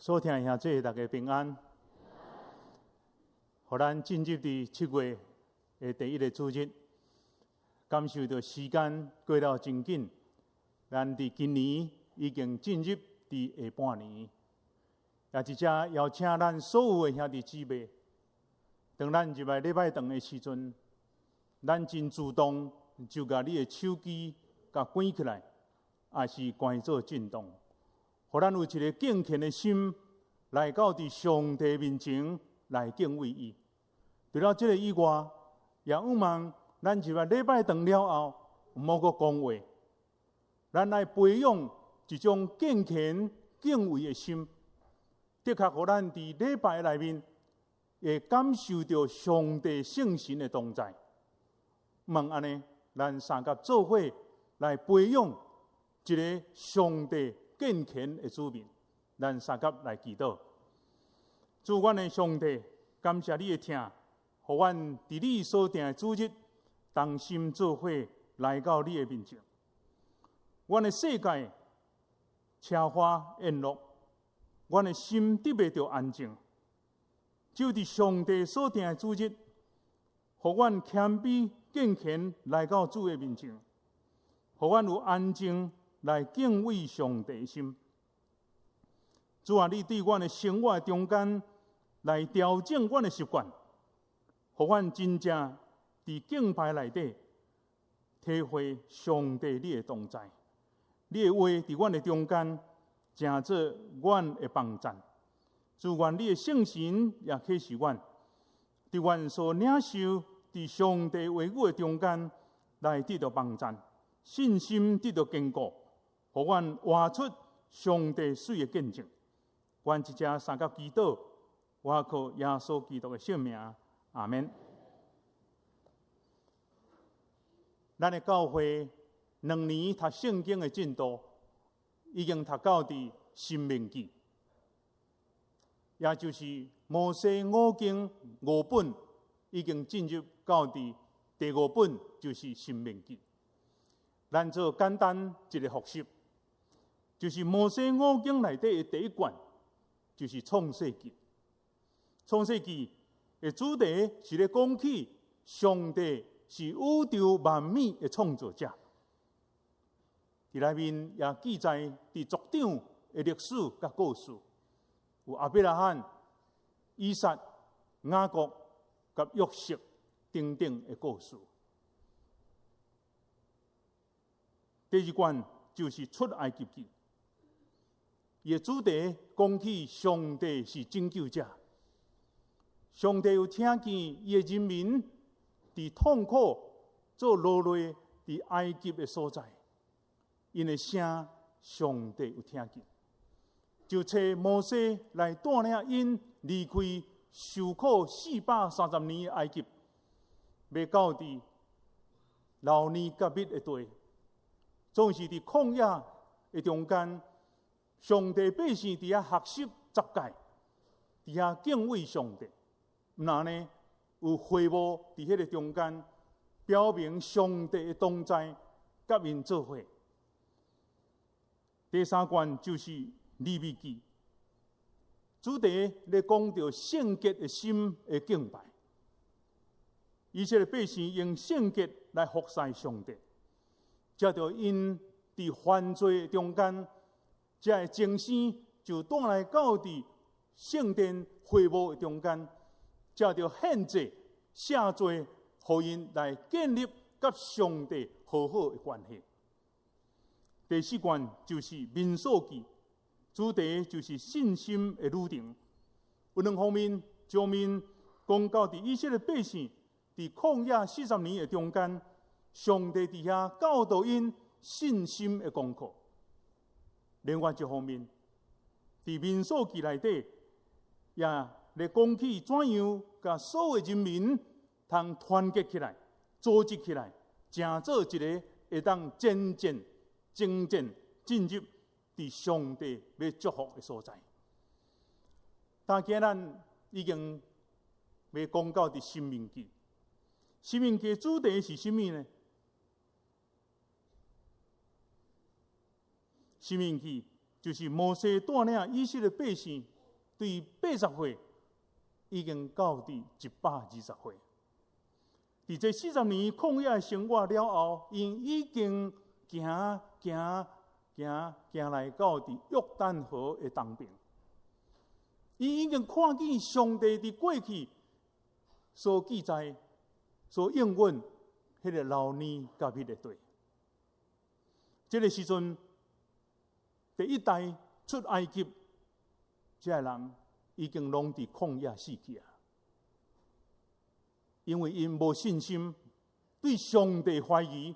所聽兄弟大家平安，予咱進入佇7月的第一个主日，感受著時間過了真緊，咱佇今年已經進入佇下半年，也佇遮邀請咱所有的兄弟姊妹，當咱入來禮拜堂的時陣，咱真自動就共你的手機共關起來，抑是關做震動。予咱有一个敬虔的心，來到佇上帝面前來敬畏伊。除了這个以外，也向望咱入來禮拜堂了後，毋好閣講話。咱愛培養一種敬虔敬畏的心，的確予咱佇禮拜內面會感受著上帝聖神的同在。望按呢，咱相佮做伙來培養一个上帝敬虔的子民，咱相佮來祈禱。主，阮的上帝，感謝你的疼，予阮佇你所定的主日，同心做伙來到你的面前。阮的世界奢華宴樂，阮的心得袂著安靜。只有佇上帝所定的主日，予阮謙卑敬虔來到主的面前，予阮有安靜來敬畏上帝心。主啊，你佇阮的生活中間來調整阮的習慣，予阮真正佇敬拜內底體會上帝你的同在。你的話佇阮的中間，成做阮的幫贊。主，願你的聖神也啟示阮，佇阮所領受佇上帝話語的中間來得著幫贊，信心得著堅固。予阮活出上帝媠的見證。阮這遮相佮祈禱，倚靠耶穌基督的聖名，阿們。咱的教會2年讀聖經的進度，已經讀到佇申命記，也就是摩西五經五本，已經進入到佇第五本，就是申命記。咱做簡單一個複習，就是摩西五經內底的第一卷，就是創世記。創世記的主題是咧講起上帝是宇宙萬物的創造者。佇內面也記載佇族長的歷史佮故事，有亞伯拉罕、以撒、雅各佮約瑟等等的故事。第二卷就是出埃及記，伊的主題講起上帝是拯救者，上帝有聽見伊的人民佇痛苦做奴隸佇埃及的所在，𪜶的聲上帝有聽見，就差摩西來帶領𪜶離開受苦430年的埃及，欲到佇流奶佮蜜的地。總是佇曠野的中間，上帝百姓佇遐學習十誡，佇遐敬畏上帝。毋但按呢，有會幕佇彼个中間，表明上帝的同在，佮𪜶做伙。第三卷就是利未記，主題咧講著聖潔的心的敬拜，以色列百姓用聖潔來服侍上帝。藉著𪜶佇犯罪中間，這个精神就帶來到佇聖殿會幕的中間，藉著獻祭、赦罪，予𪜶來建立佮上帝和好的關係。第四卷就是民數記，主題就是信心的旅程。有兩方面，一方面講到佇以色列百姓佇曠野四十年的中間，上帝佇遐教導𪜶信心的功課。另外一方面，佇民數記內底，也咧講起怎樣共所有人民通團結起來、組織起來，成做一个會當真正、真正進入佇上帝欲祝福的所在。但今咱已經欲講到佇申命記，申命記主題是啥物呢？申命記就是摩西帶領以色列百姓對80歲已經到佇120歲。佇這40年曠野生活了後，𪜶已經行行行行來到佇約旦河的東邊。伊已經看見上帝佇過去所記載、所應允彼個流奶佮蜜的地。這个時陣，第一代出埃及，這个人已經攏佇曠野死去啊！因為𪜶無信心，對上帝懷疑，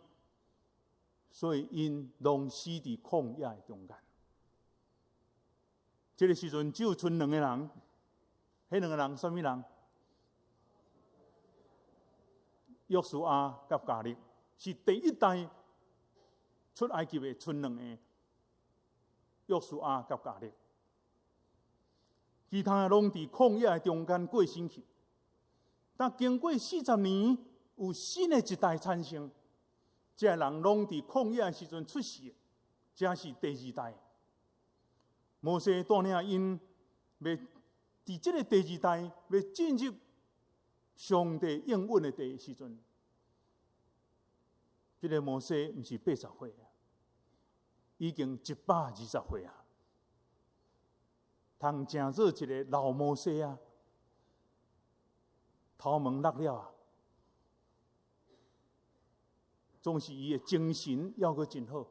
所以𪜶攏死佇曠野的中間。這个時陣只有賰兩个人，彼兩个人啥物人？約書亞佮迦勒是第一代出埃及的賰兩個，約書亞佮迦勒，其他攏佇曠野的中間過身去。但經過四十年，有新的一代產生，這个人攏佇曠野的時陣出世，這是第二代。摩西帶領𪜶欲佇這个第二代欲進入上帝應允的地的時陣，這个摩西毋是80歲啊，已經120歲啊，通成做一个老摩西啊，頭毛落了啊，總是伊的精神猶閣真好，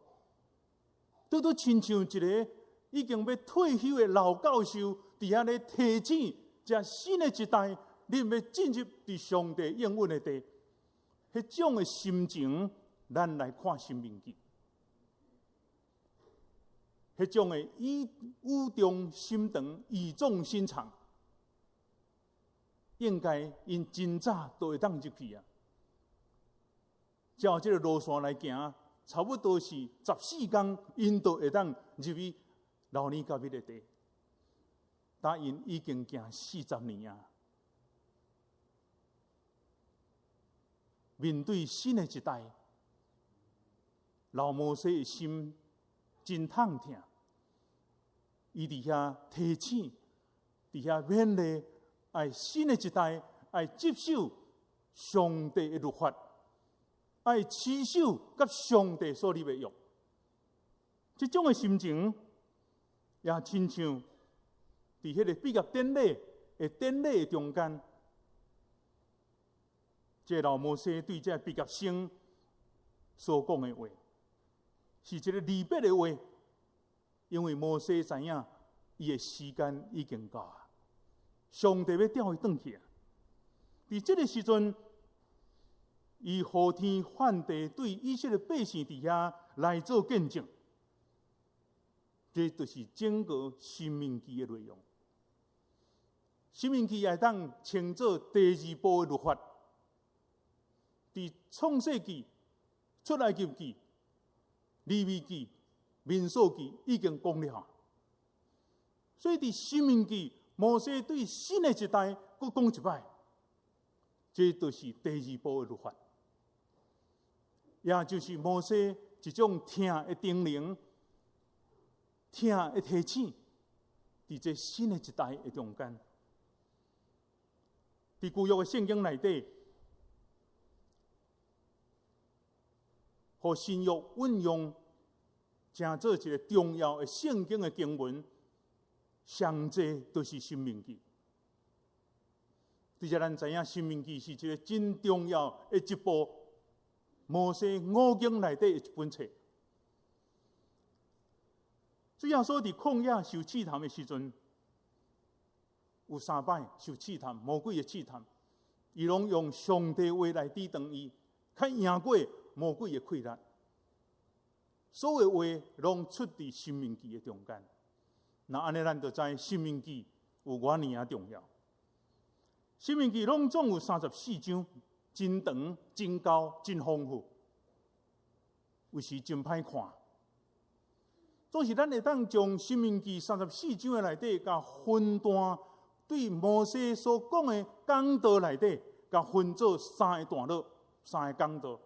拄拄親像一个已經欲退休的老教授，佇遐咧提醒這新的一代，恁欲進入佇上帝應允的地，彼種的心情，咱來看申命記，彼種的語語重心長、語重心長，應該𪜶真早就會當入去啊。照這个路線來行，差不多是14工，𪜶就會當入去流奶佮蜜的地。但𪜶已經行四十年啊，面對新的一代，老摩西的心真痛疼，伊佇遐提醒，佇遐勉勵，愛新的一代愛接受上帝的律法，愛持守佮上帝所立的約。這種的心情，也親像佇彼个畢業典禮的典禮的中間，這个老摩西對這個畢業生所講的話，是一个離別的話，因為摩西知影伊的時間已經到啊，上帝欲調伊轉去啊。佇這个時陣，伊呼天喚地，對以色列百姓佇遐來做見證，這就是整個申命記的內容。申命記也會當稱做第二部的律法，佇創世記、出埃及記、利未記、民數記已經講了，所以佇申命記，摩西對新的一代閣講一擺，這就是第二部的律法，也就是摩西一種疼的叮嚀、疼的提醒，佇這新的一代的中間，佇舊約的聖經內底，予新約運用，成做一个重要的聖經的經文，上濟都是申命記。對這咱知影，申命記是一个真重要的一部摩西五經內底的一本冊。主耶穌佇曠野受試探的時陣，有三擺受試探，魔鬼的試探，伊攏用上帝話來抵擋伊，較贏過魔鬼的氣力。所有話攏出佇申命記的中間。那按呢，咱就知申命記有偌爾仔重要。申命記攏總有34章，真長、真厚、真豐富，有時真歹看。總是咱會當將申命記34章的內底，共分段對摩西所講的講道內底，共分做三个段落、三个講道。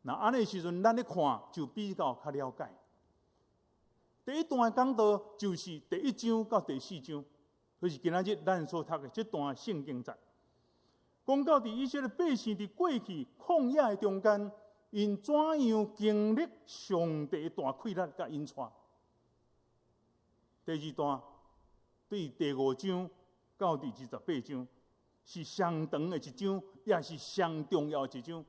那按呢時陣，咱咧看就比較較了解。第一段的講道就是第一章到第四章，就是今仔日咱所讀的這段聖經節。講到佇以色列百姓佇過去曠野的中間，𪜶怎樣經歷上帝大氣力佮引帶。第二段對第五章到第28章，是上長的一章，也是上重要的一章。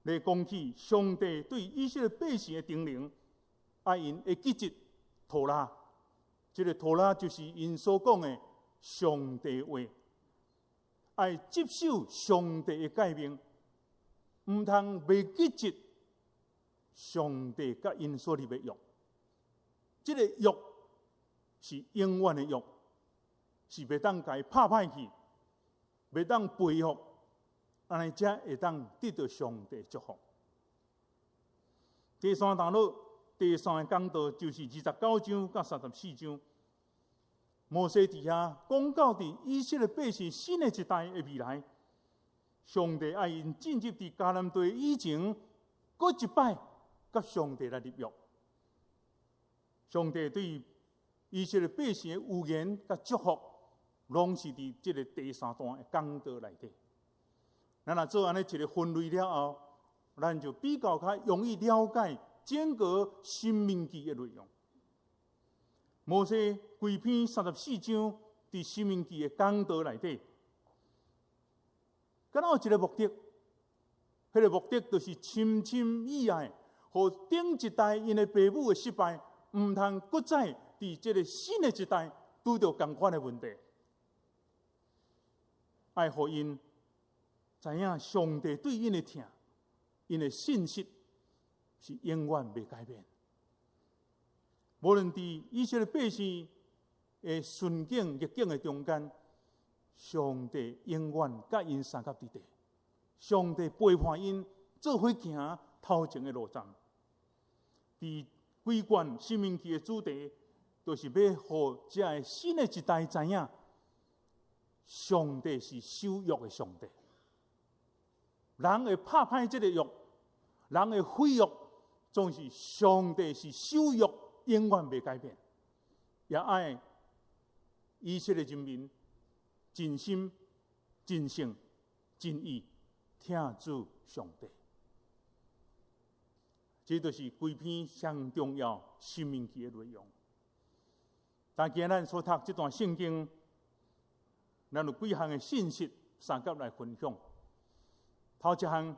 來講起上帝對以色列百姓的叮嚀，愛𪜶會記得妥拉，這个妥拉就是𪜶所講的上帝話，愛接受上帝的誡命，毋通袂記得上帝佮𪜶所立的約。這个約是永遠的約，是袂當共伊拍歹去，袂當背覆，按呢才會當得到上帝祝福。第三段落，第三个講道就是29章到34章。摩西佇遐講到佇以色列百姓新的一代的未來，上帝愛𪜶進入佇迦南地以前，閣一擺佮上帝來立約。上帝對以色列百姓的預言佮祝福，攏是佇這个第三段的講道內底。咱若做按呢一个分類了後，咱就比較較容易了解整個申命記的內容。摩西規篇三十四章佇申命記的講道內底，敢若有一个目的，彼个目的就是深深意愛，予頂一代𪜶的爸母的失敗，毋通閣再佇這个新的一代拄著仝款的問題，愛予𪜶知影上帝對𪜶的疼，𪜶的信實是永遠袂改變。無論佇以色列百姓的順境逆境的中間，上帝永遠佮𪜶相佮佇佇，上帝陪伴𪜶做伙行頭前的路程。佇規卷申命記的主題，就是欲予這个新的一代知影，上帝是守約的上帝。人會拍歹這个約，人會毀約，總是上帝是守約，永遠袂改變。也愛以色列人民盡心、盡性、盡意疼主上帝。這就是規篇上重要申命記的內容。但今咱所讀這段聖經，咱有幾項的信息相佮來分享。頭一項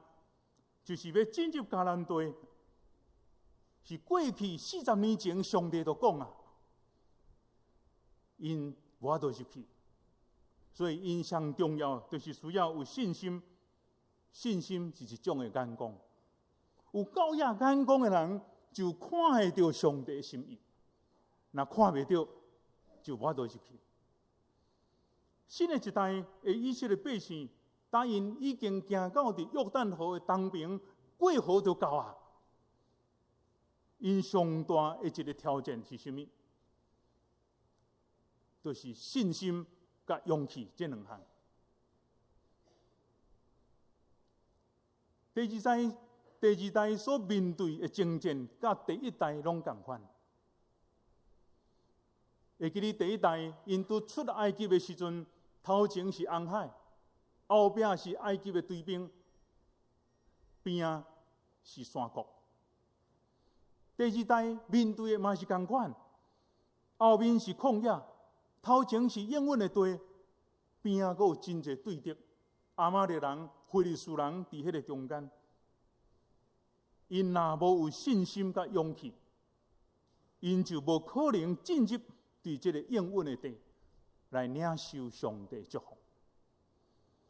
就是欲進入迦南地，是過去40年前上帝就講啊，𪜶無法度入去，所以𪜶上重要就是需要有信心。信心是一種的眼光，有夠額眼光的人就看會著上帝的心意，若看袂著，就無法度入去。新的一代的以色列百姓，當𪜶已經行到佇約旦河的東邊，過河就到啊。𪜶上大的一个挑戰是啥物？就是信心佮勇氣這兩項。第二代所面對的爭戰，佮第一代攏仝款。會記得第一代𪜶拄出埃及的時陣，頭前是紅海，後壁是埃及的追兵，邊仔是山谷。第二代面對的嘛是仝款，後面是曠野，頭前是應允的地，邊仔閣有真濟對敵，亞瑪力人、非利士人佇彼个中間。𪜶若無有信心佮勇氣，𪜶就無可能進入佇這个應允的地來領受上帝祝福。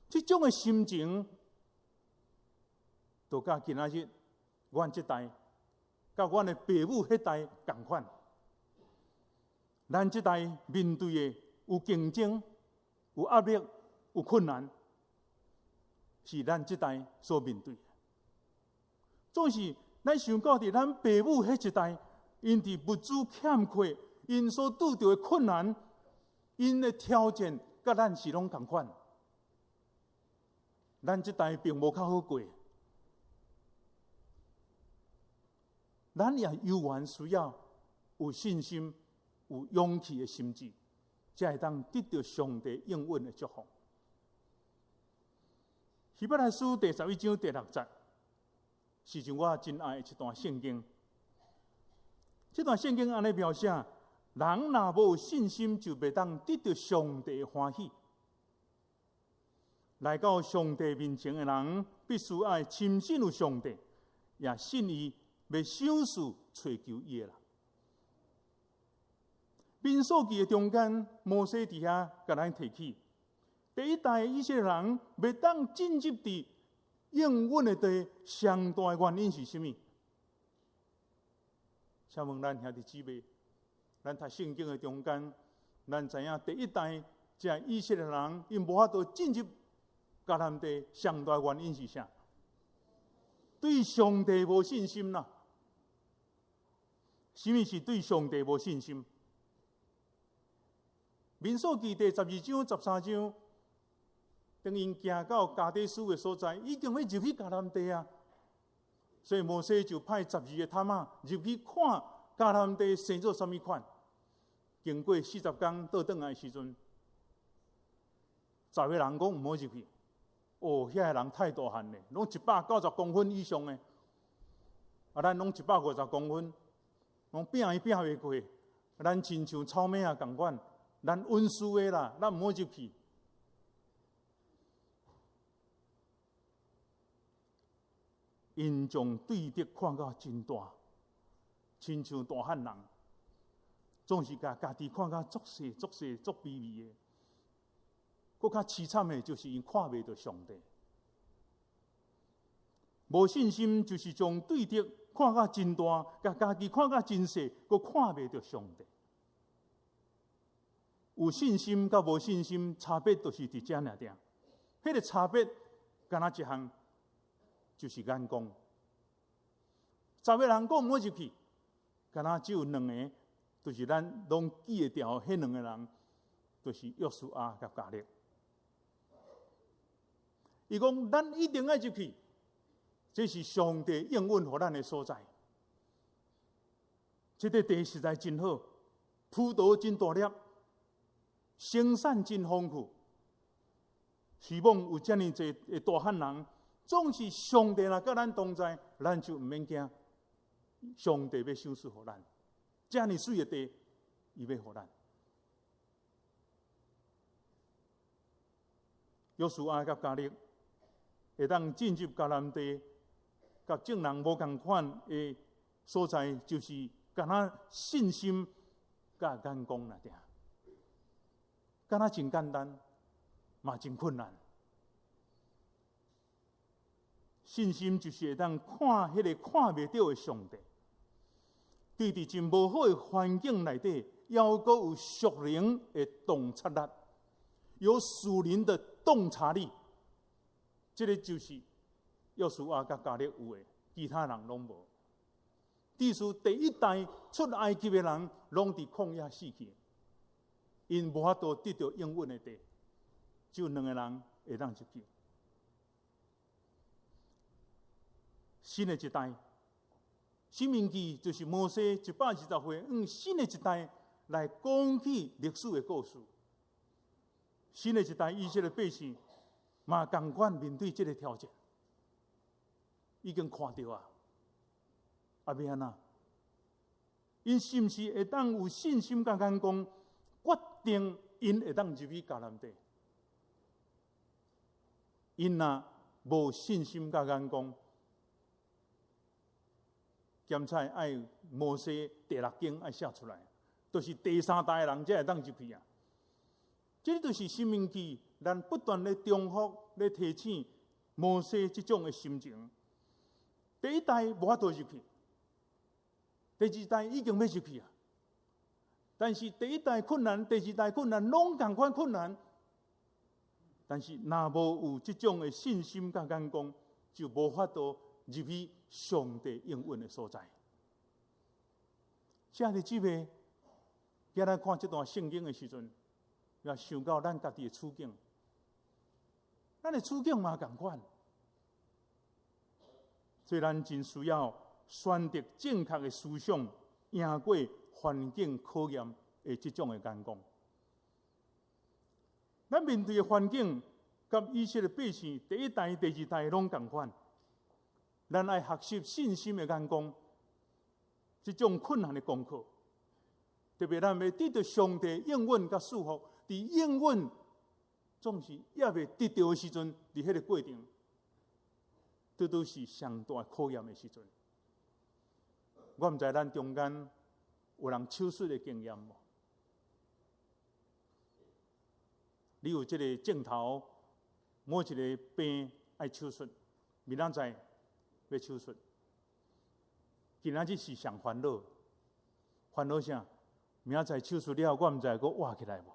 這種的心情，就佮今仔日阮這代，佮阮的爸母彼代仝款。咱這代面對的有競爭、有壓力、有困難，是咱這代所面對的。總是咱想到佇咱爸母彼一代，𪜶佇物資欠缺，𪜶所拄著的困難，𪜶的挑戰，佮咱是攏仝款。咱這代並無較好過，咱也猶原需要有信心、有勇氣的心志，才會當得著上帝應允的祝福。希伯來書第11章第6節，是像我真愛的一段聖經。這段聖經按呢描寫：人若無信心，就袂當得著上帝的歡喜。來到上帝面前的人，必須愛深信有上帝，也信伊欲賞賜揣求伊的人。民數記的中間，摩西佇遐共咱提起，第一代以色列人袂當進入佇應允的地，上大的原因是啥物？請問咱兄弟姊妹，咱讀聖經的中間，咱知影第一代這以色列人，𪜶無法度進入迦南地，上大原因是啥？對上帝無信心啦。啥物是對上帝無信心？民數記第12章、13章，當𪜶行到加低斯的所在，已經欲入去迦南地啊。所以摩西就派十二个探馬入去看迦南地生做啥物款。經過40工倒轉來的時陣，十个人講毋好入去。哦，遐个人太大漢咧，攏190公分以上的，啊，咱攏150公分，攏拚伊拚袂過。咱親像草蜢仔仝款，咱穩輸的啦，咱毋好入去。𪜶將對敵看甲真大，親像大漢人，總是共家己看甲足細、足細、足卑微的。閣較淒慘的，就是𪜶看袂著上帝。無信心就是將對敵看甲真大，共家己看甲真細，閣看袂著上帝。有信心佮無信心差別，就是佇遮爾爾。彼個差別，敢若一項，就是眼光。十個人講毋好入去，敢若只有兩个，就是咱攏記會著彼兩个人，就是約書亞佮迦勒。伊講，咱一定愛入去，這是上帝應允予咱的所在。這個地實在真好，葡萄真大粒，生產真豐富。希望有遮爾濟的大漢人，總是上帝若佮咱同在，咱就毋免驚。上帝欲賞賜予咱，遮爾媠的地，伊欲予咱。約書亞佮迦勒會當進入迦南地，佮眾人無仝款的所在，就是敢若信心佮眼光爾爾，敢若真簡單，嘛真困難。信心就是會當看彼个看袂著的上帝，對佇真無好的環境內底，猶閣有屬靈的洞察力，有屬靈的洞察力。這个就是約書亞佮迦勒有的，其他人攏無。致使第一代出埃及的人，攏佇曠野死去，𪜶無法度得著應允的地，只有兩个人會當入去。新的一代，申命記就是摩西120歲，用新的一代來講起歷史的故事。新的一代以色列百姓嘛，仝款面對這个挑戰，已經看著啊，啊欲按怎？𪜶是毋是會當有信心佮眼光，決定𪜶會當入去迦南地？𪜶若無信心佮眼光，檢查愛摩西第六經愛寫出來，就是第三代的人才會當入去啊。這就是申命記，咱不斷咧重複咧提醒摩西這種的心情。第一代無法度入去，第二代已經欲入去啊。但是第一代困難，第二代困難，攏仝款困難。但是若無有這種的信心佮眼光，就無法度入去上帝應允的所在。兄弟姊妹，今咱看這段聖經的時陣，也想到咱家己的處境，咱的處境嘛仝款，所以咱真需要選擇正確的思想，贏過環環境考驗的這種的眼光。咱面對的環境，佮以色列百姓第一代、第二代攏仝款。咱愛學習信心的眼光，這種困難的功課。特別咱欲得著上帝應允佮祝福，佇應允總是猶未得著的時陣，佇彼個過程，拄拄是上大考驗的時陣。我毋知咱中間有人手術的經驗無？你有這个症頭，某一个病愛手術，明仔載欲手術，今仔日是上煩惱，煩惱啥？明仔載手術了，我毋知閣活起來無？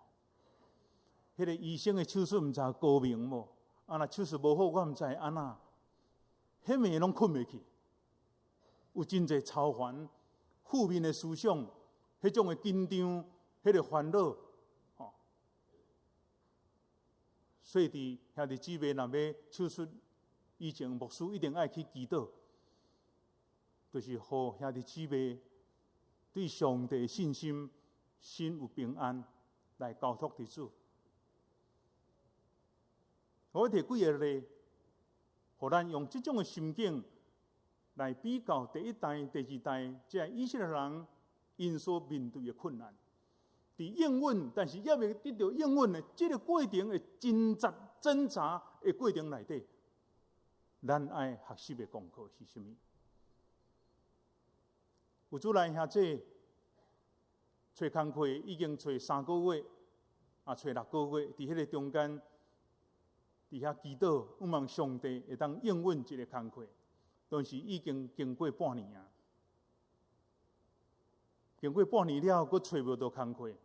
彼个醫生的手術毋知高明無？啊，若手術無好，我毋知按怎，彼暝攏睏袂去，有真濟操煩、負面的思想，彼種的緊張、彼个煩惱，吼。所以佇兄弟姊妹若欲手術以前，牧師一定愛去祈禱，就是予兄弟姊妹對上帝信心、心有平安，來交託佇主。我提幾个例，予咱用這種的心境來比較第一代、第二代這以色列人𪜶所面對的困難。佇應允，但是猶未得著應允的這个過程的掙扎、掙扎的過程內底，咱愛學習的功課是啥物？有主內兄姊揣工課已經揣3個月，啊，揣6個月，佇彼个中間，佇遐祈禱，向望上帝會當應允這个工課，但是已經經過半年啊，經過半年了，閣揣無著工課，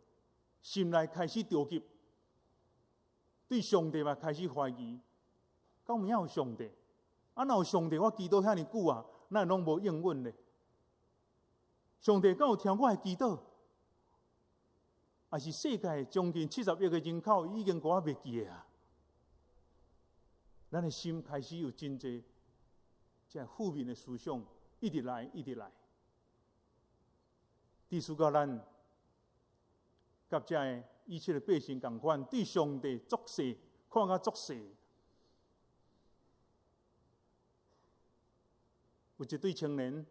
心內開始著急，對上帝嘛開始懷疑，敢有影有上帝？啊，若有上帝，我祈禱遐爾久啊，哪會攏無應允咧？上帝敢有聽我的祈禱？抑是世界將近70億个人口已經予我袂記啊？咱的心開始有真濟這負面的思想，一直來，一直來。致使到咱佮這个以色列百姓仝款，對上帝作勢，看甲足細。有一對青年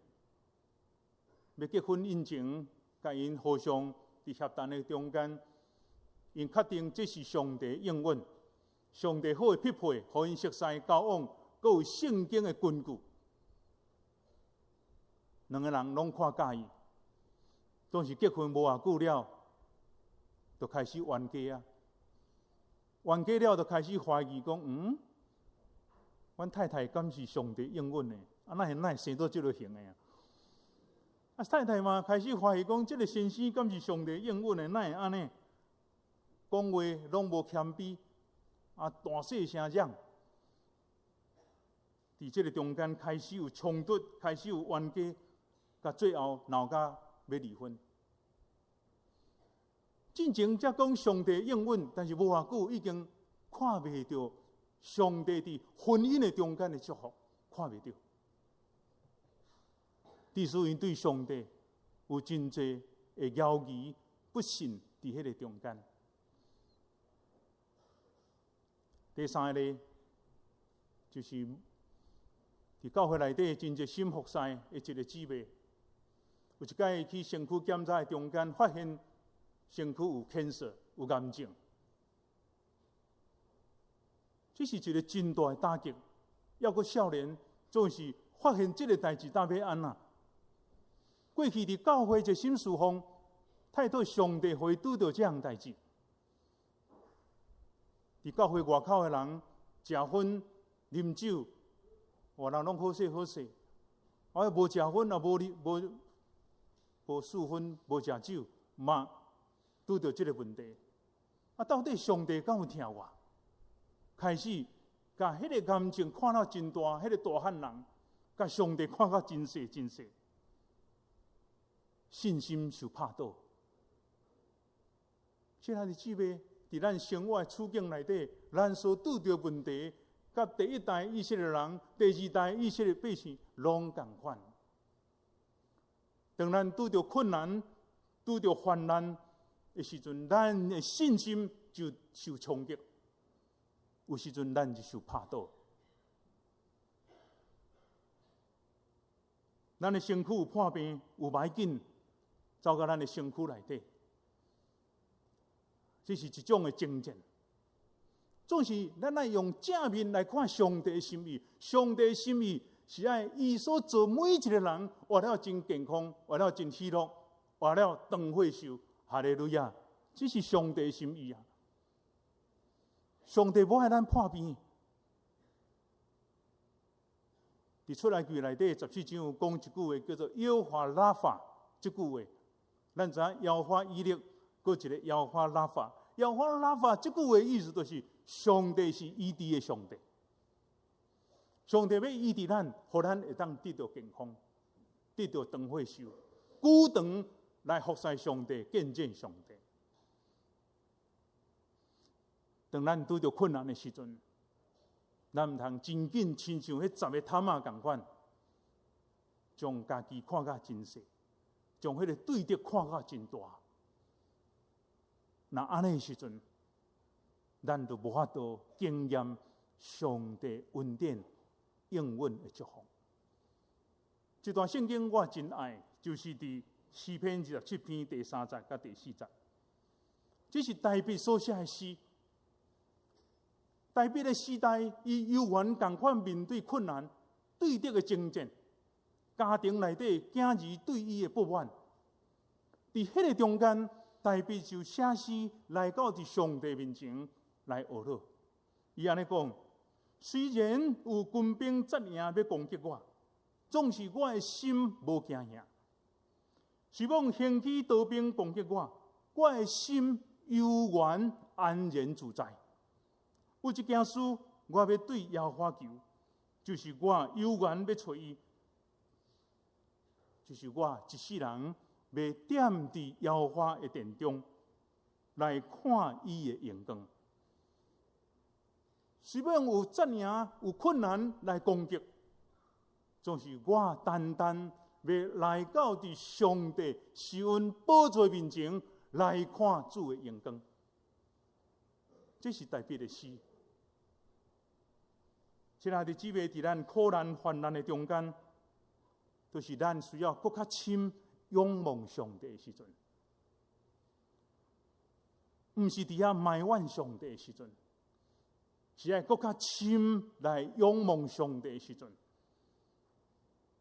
欲結婚以前，共𪜶互相佇協談的中間，𪜶確定這是上帝應允，上帝好的匹配，予𪜶熟似交往，閣有聖經的根據。兩个人攏看佮意，當時結婚無偌久了，就開始冤家啊！冤家了，就開始懷疑講：嗯，阮太太敢是上帝應允的？啊，哪會哪會生做這个形的啊？啊，太太嘛開始懷疑講，這个先生敢是上帝應允的？哪會按呢？講話攏無謙卑，啊，大細聲嚷。佇這个中間開始有衝突，開始有冤家，到最後鬧甲欲離婚。進前才講上帝應允，但是無偌久已經看袂著上帝佇婚姻的中間的祝福，看袂著。致使𪜶對上帝有真濟的猶疑、不信佇彼个中間。第三个例，就是佇教會內底真濟心服侍的一个姊妹，有一擺去身軀檢查的中間，發現身軀有 cancer，有癌症，這是一个真大的打擊。猶閣少年，總是發現這个代誌，到尾按怎？過去佇教會熱心侍奉，態度上帝予伊拄著這項代誌。佇教會外口的人食薰、啉酒，外人攏好勢好勢。啊，無食薰也無無無試薰、無食酒，嘛拄著這个問題。啊，到底上帝敢有疼我？開始共彼个癌症看到真大，彼个大漢人，共上帝看甲真細真細。信心受拍倒，親愛的姊妹，佇咱生活的處境內底，咱所拄著問題，佮第一代以色列人、第二代以色列百姓攏仝款。當咱拄著困難、拄著患難的時陣，咱的信心就受衝擊。有時陣咱就受拍倒。咱的身軀有破病，有無要緊，走到咱的身軀內底，這是一種的征戰。總是咱愛用正面來看上帝的心意，上帝的心意是愛伊所造每一個人活了真健康，活了真喜樂，活了長歲壽。哈利路亞！這是上帝的心意啊！上帝無愛咱破病。佇出埃及內底十四章講一句話，叫做“耶和華拉法”這句話，咱知影耶和華以勒，閣一個耶和華拉法。耶和華拉法這句話意思就是上帝是醫治的上帝，上帝欲醫治咱，予咱會當得著健康，得著長歲壽，久長來服侍上帝，見證上帝。當咱拄著困難的時陣，咱毋通真緊親像彼十个探仔仝款，將家己看甲真細，將彼个對敵看甲真大。若按呢的時陣，咱就無法度經驗上帝恩典應允的祝福。這段聖經我真愛，就是佇詩篇27篇第三節佮第四節。這是大衛所寫的詩。大衛的時代，伊猶原仝款面對困難、對敵的征戰、家庭內底囝兒對伊的不滿。佇彼個中間，大衛就寫詩來到佇上帝面前來哀禱。伊按呢講：雖然有軍兵紮營欲攻擊我，總是我的心無驚嚇。雖罔興起刀兵攻擊我，我的心猶原安然自在。有一件事，我欲對耶和華求，就是我猶原欲揣伊，就是我一世人欲踮佇耶和華的殿中來看伊的榮光。雖罔有紮營有困難來攻擊，總是我單單欲來到佇上帝施恩寶座面前來看主的榮光。這是大衛的詩。親愛的姊妹，佇咱苦難患難的中間，就是咱需要閣較深仰望上帝的時陣，毋是佇遐埋怨上帝的時陣，是愛閣較深來仰望上帝的時陣，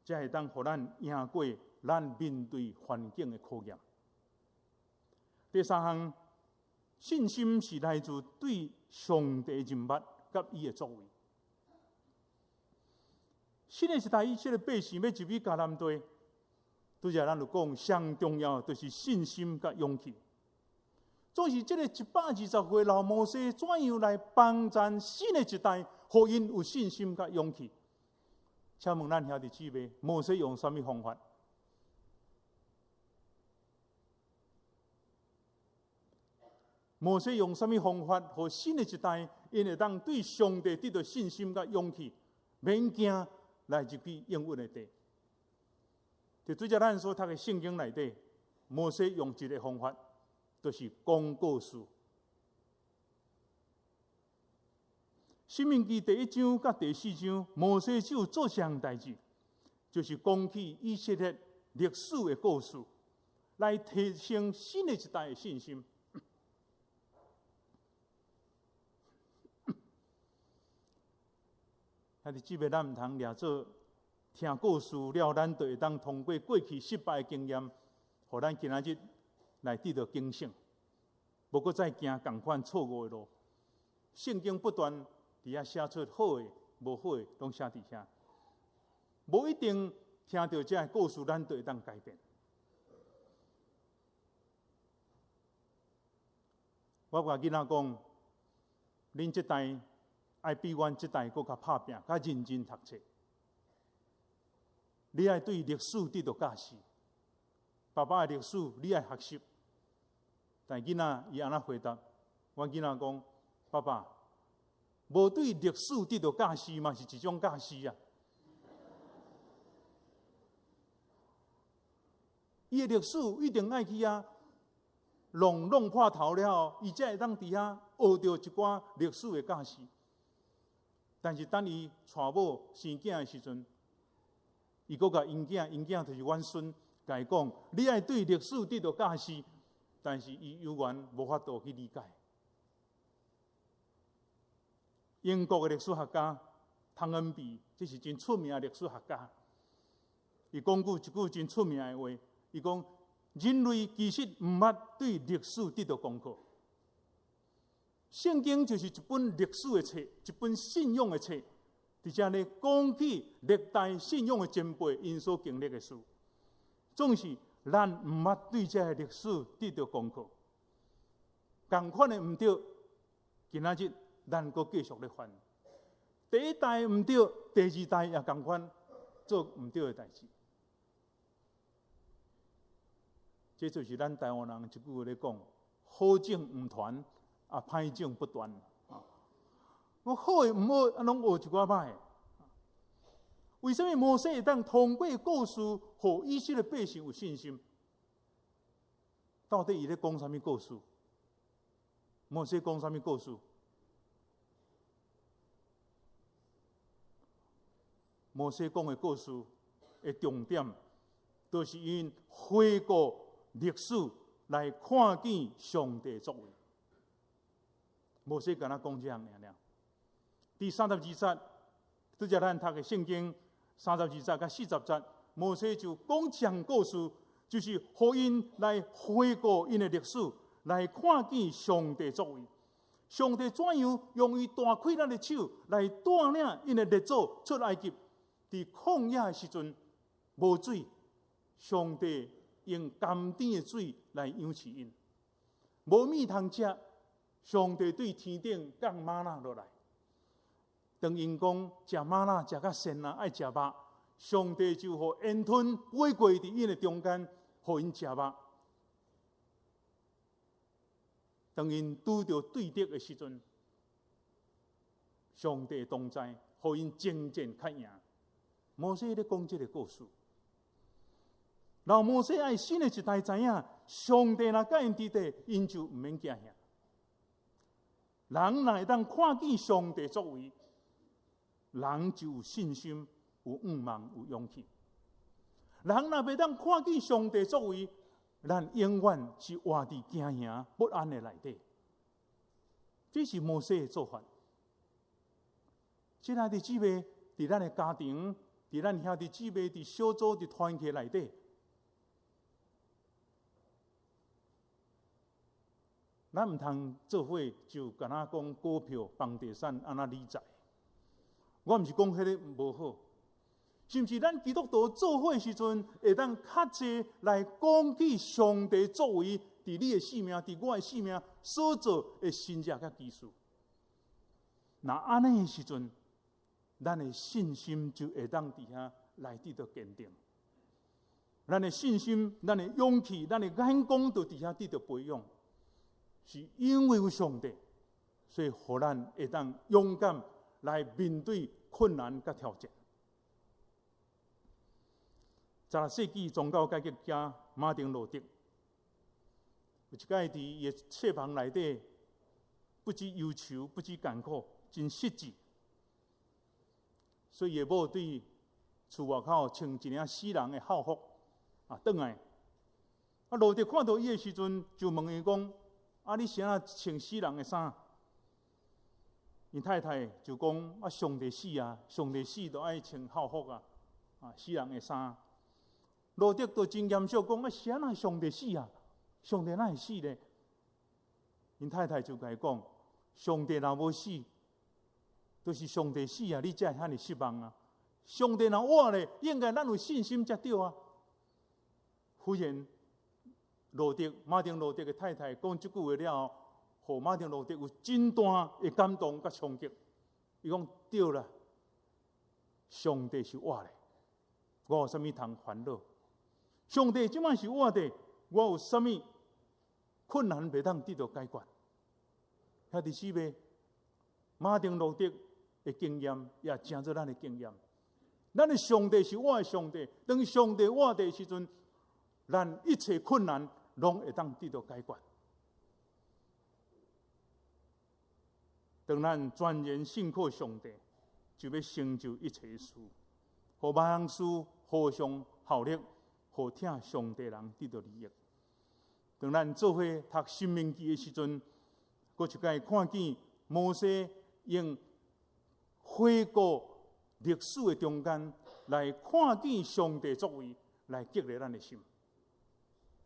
才會當予咱贏過咱面對環境的考驗。第三項，信心是來自對上帝人物佮伊的作為。新的一代以色列百姓欲入去迦南地，拄才咱就講，上重要就是信心佮勇氣。總是這个120歲老摩西怎樣來幫贊新的一代，予𪜶有信心佮勇氣？請問咱兄弟姊妹，摩西用啥物方法？摩西用啥物方法，予新的一代，𪜶會當對上帝得著信心佮勇氣，免驚來入去應允的地？就拄才咱所讀的聖經內底，摩西用一个方法，就是講故事。申命記第一章佮第四章，摩西只有做一項代誌，就是講起以色列歷史的故事，來提升新的一代的信心。兄弟姊妹，咱毋通掠做聽故事了，咱就會當通過過去失敗的經驗，予咱今仔日來得著警醒，無閣再行仝款錯誤的路。聖經不斷佇遐寫出好的、無好的，攏寫佇遐。無一定聽著這个故事，咱就會當改變。我共囡仔講，恁這代愛比阮這代閣較拍拚，較認真讀冊。你愛對歷史得著教示，爸爸的歷史你愛學習。但囡仔伊按怎回答？阮囡仔講：爸爸，無對歷史得著教示嘛，是一種教示啊。伊的歷史一定愛去啊，弄破頭了後，伊才會當佇遐學著一寡歷史的教示。但是等伊娶某生囝的時陣，伊閣共𪜶囝，𪜶囝就是阮孫，共伊講：你愛對歷史得著教示，但是伊猶原無法度去理解。英國的歷史學家湯恩比，這是真出名的歷史學家。伊講過一句真出名的話，伊講：人類其實毋捌對歷史得著功課。聖經就是一本歷史的冊，一本信仰的冊，佇遮咧講起歷代信仰的前輩𪜶所經歷的事。總是咱毋捌對這个歷史得著功課，仝款的毋對，今仔日咱閣繼續咧犯。第一代毋對，第二代也仝款做毋對的代誌。這就是咱台灣人一句話咧講：好種毋傳，啊歹種不斷。我好的毋學，啊攏學一寡歹的。為啥物摩西會當通過故事，予以色列百姓有信心？到底伊咧講啥物故事？摩西講啥物故事？摩西講的故事的重點，就是𪜶回顧歷史來看見上帝作為。摩西敢若講這項爾爾。佇32節，拄才咱讀的聖經32節佮40節，摩西就講這項故事，就是予𪜶來回顧𪜶的歷史，來看見上帝作為。上帝怎樣用伊大氣力的手來帶領𪜶的列祖出埃及？佇曠野的時陣無水，上帝用甘甜的水來養飼𪜶；無物通食，上帝對天頂降嗎哪落來。當𪜶講食嗎哪食甲跣啊，愛食肉，上帝就予煙吞飛過佇𪜶的中間，予𪜶食肉。當𪜶拄著對敵的時陣，上帝同在，予𪜶征戰較贏。摩西咧講這个故事，老摩西愛新的一代知影，上帝若佮𪜶佇底，𪜶就毋免驚嚇。人若會當看見上帝作為，人就有信心、有盼望、有勇氣。人若袂當看見上帝作為，咱永遠是活佇驚嚇不安的內底。這是摩西的做法。親愛的姊妹，佇咱的家庭，佇咱兄弟姊妹，佇小組、佇團契內底，咱毋通做伙就敢若講股票、房地產按怎理財。我毋是講彼个無好，是毋是咱基督徒做伙時陣，會當較濟來講起上帝作為佇你的生命、佇我的生命所做的神蹟佮奇事？若按呢的時陣，咱的信心就會當佇遐來得著堅定。咱的信心、咱的勇氣、咱的眼光，就佇遐得著培養。是因為有上帝，所以予咱會當勇敢來面對困難佮挑戰。16世紀宗教改革家馬丁路德，有一擺佇伊的冊房內底，不知憂愁，不知艱苦，真失志。所以伊某對厝外口穿一領死人的孝服啊，轉來。啊，路德看著伊的時陣，就問伊講：啊，你啥穿死人的衫？𪜶太太就講：啊，上帝死啊，上帝死就愛穿孝服啊，啊，死人的衫。路德就真嚴肅講：啊，啥人上帝死啊？上帝哪會死咧？𪜶太太就共伊講：上帝若無死，就是上帝死啊！你才會遐爾失望啊！上帝若活咧，應該咱有信心才對啊。忽然，路德馬丁路德的太太講這句話了後，予馬丁路德有真大的感動佮衝擊。伊講對啦，上帝是活的，我有啥物通煩惱？上帝這擺是活的，我有啥物困難袂當得著解決？兄弟姊妹，馬丁路德的經驗也成做咱的經驗。咱的上帝是活的上帝，當上帝活的時陣，咱一切困難攏會當得著解決。當咱全然信靠上帝，就欲成就一切事，予萬事互相效力，予疼上帝人得著利益。當咱做伙讀申命記的時陣，閣一擺看見摩西用回顧歷史的中間來看見上帝作為，來激勵咱的心。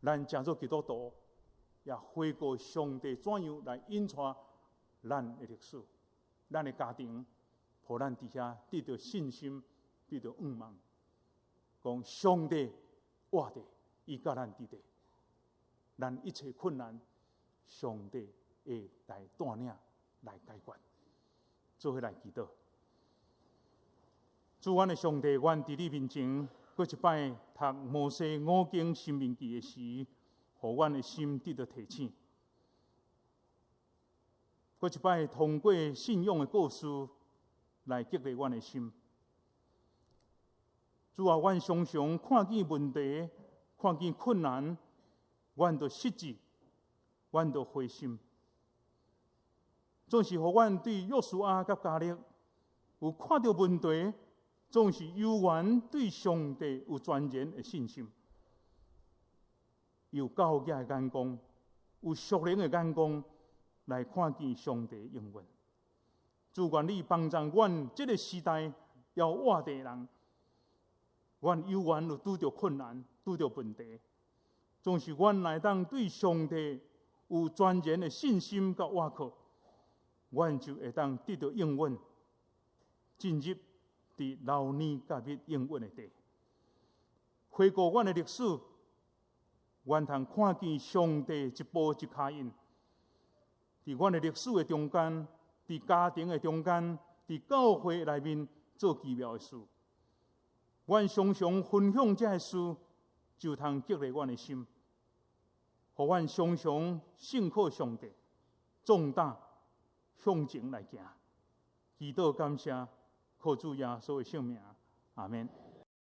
咱成做基督徒，也回顧上帝怎樣來引帶咱的歷史、咱的家庭，予咱佇遐得著信心、得著盼望，講上帝活著，伊佮咱佇咧，咱一切困難，上帝會來帶領來解決。做伙來祈禱。主阮的上帝，阮佇你面前，閣一擺讀摩西五經申命記的時，予阮的心得著提醒。閣一擺通過信仰的故事來激勵阮的心。主啊，阮常常看見問題，看見困難，阮就失志，阮就灰心。總是予阮對約書亞佮迦勒有看著問題，總是猶原對上帝有全然的信心，有教會的眼光，有屬靈的眼光來看見上帝應允。主，願你幫助阮這个時代猶活的人，阮猶原有拄著困難、拄著問題，總是阮會當對上帝有全然的信心佮倚靠，阮就會當得著應允，進入佇流奶佮蜜應允的地。回顧阮的歷史，阮通看見上帝一步一跤印，佇阮的歷史的中間，佇家庭的中間，佇教會內面做奇妙的事。阮常常分享這个事，就通激勵阮的心，予阮常常信靠上帝，壯膽向前來行。祈禱感謝，靠主耶穌的聖名，阿們。